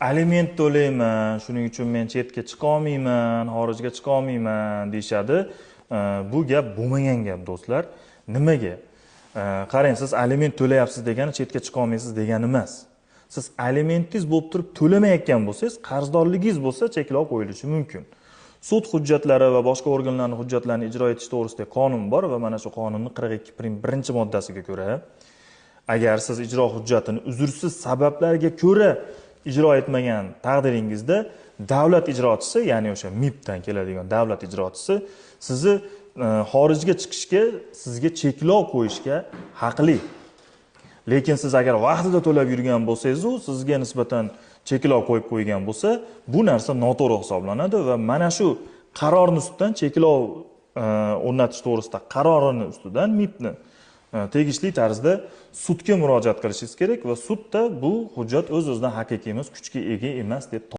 Aliment to'layman, shuning uchun men chetga chiqa olmayman, xorijga chiqa olmayman deyishadi. Bu gap bo'lmagan gap, do'stlar. Nimaga? Qarang, siz aliment to'layapsiz degani chetga chiqa olmaysiz degani emas. Siz alimentingiz bo'lib turib to'lamayotgan bo'lsangiz, qarzdorligingiz bo'lsa, cheklov qo'yilishi mumkin. Sud hujjatlari va boshqa organlarning hujjatlarini ijro etish to'g'risidagi qonun bor va mana shu qonunning 42 prim 1 moddasiga ko'ra, agar siz ijro hujjatini uzrsiz sabablarga ko'ra ijro etmagan taqdiringizda davlat ijrochisi, ya'ni o'sha MIBdan keladigan davlat ijrochisi sizni xorijga chiqishga sizga cheklov qo'yishga haqli. Lekin siz agar vaqtida to'lab yurgan bo'lsangiz, u sizga nisbatan cheklov qo'yib qo'ygan bo'lsa, bu narsa noto'g'ri hisoblanadi va mana shu qarorni ustidan, cheklov o'rnatish to'g'risida qarorini ustidan MIBni tegishli tarzda sudga murojaat qilishingiz kerak va sudda bu hujjat o'z o'zidan haqiqiy emas, kuchga ega emas deb